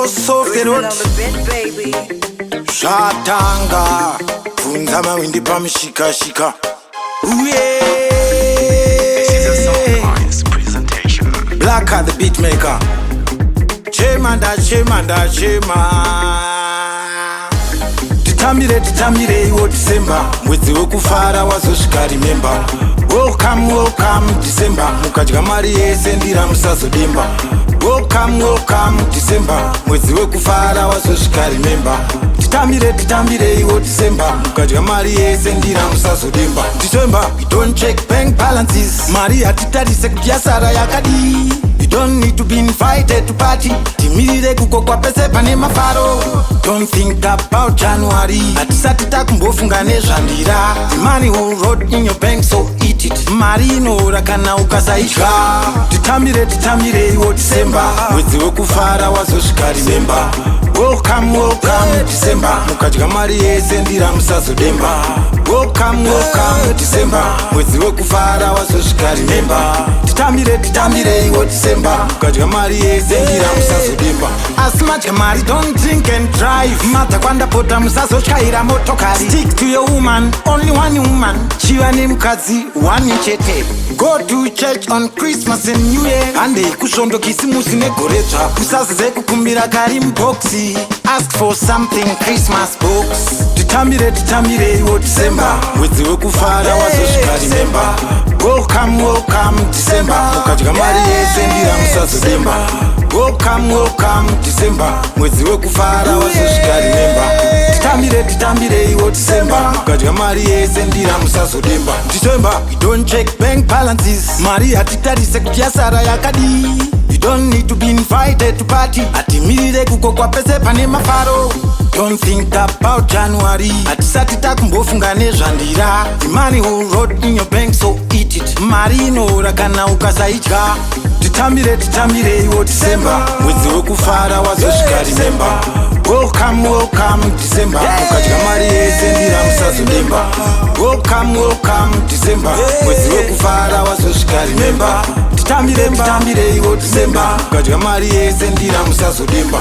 Boss of the Original road. on the bed, baby. Zvatanga bvunza mawindi pamushikashika. Uye. This is a Soundwise presentation. Blacker the beatmaker. Chema ndachema ndachema. Titambire, titambire iwo December, mwedzi wekufara wazosvika. Remember, welcome, welcome December. Mukadya mari yese ndira musazodemba. Welcome, welcome December, mwedzi wekufara wazosvika. Remember, titambire, titambire iwo December. Mukadya mari yese ndira musazodemba. December, we don't check bank balances. Mari hatitarise kuti yasara yakadii. You don't need to be invited to party. Timirire kukokwa pese pane mafaro. Don't think about January. Hatisati takumbofunga nezvandira. The money will rot in your bank, so eat it. Mari inoora kana ukasaidya. Titambire, titambire iwo December, mwedzi wekufara wazosvika. Remember, welcome, welcome December. Mukadya mari yese ndira musazodemba. Welcome, welcome December, mwedzi wekufara wazosvika. Remember, titambire, titambire iwo December. Mukadya mari yese ndira musazodemba. Asi madya mari, don't drink and drive. Madhakwa ndapota musazotyaira motokari. Stick to your woman, only one woman. Chiva nemukadzi one chete. Go to church on Christmas and New Year. Handei kusvondo, Kisimusi negoredzva. Usazize kukumbira kari muboxi. Ask for something Christmas box. Titambire, titambire iwo December, mwedzi wekufara wazosvika. Remember, welcome, welcome December. Mukadya mari yese ndira musazodemba. Welcome, welcome December, mwedzi wekufara wazosvika. Remember, titambire, titambire iwo December. Mukadya mari yese ndira musazodemba. December, we don't check bank balances. Mari hatitarise kuti yasara yakadii. You don't need to be invited to party. Hatimirire kukokwa pese pane mafaro. Don't think about January. Hatisati takumbofunga nezvandira. The money will rot in your bank, so eat it. Mari inoora kana ukasaidya. Titambire, titambire iwo December, mwedzi wekufara wazosvika. Remember, welcome, welcome December. Mukadya mari yese ndira musazodemba. Welcome, welcome December, mwedzi wekufara wazosvika. Remember, titambire, titambire iwo December. Mukadya mari yese ndira musazodemba.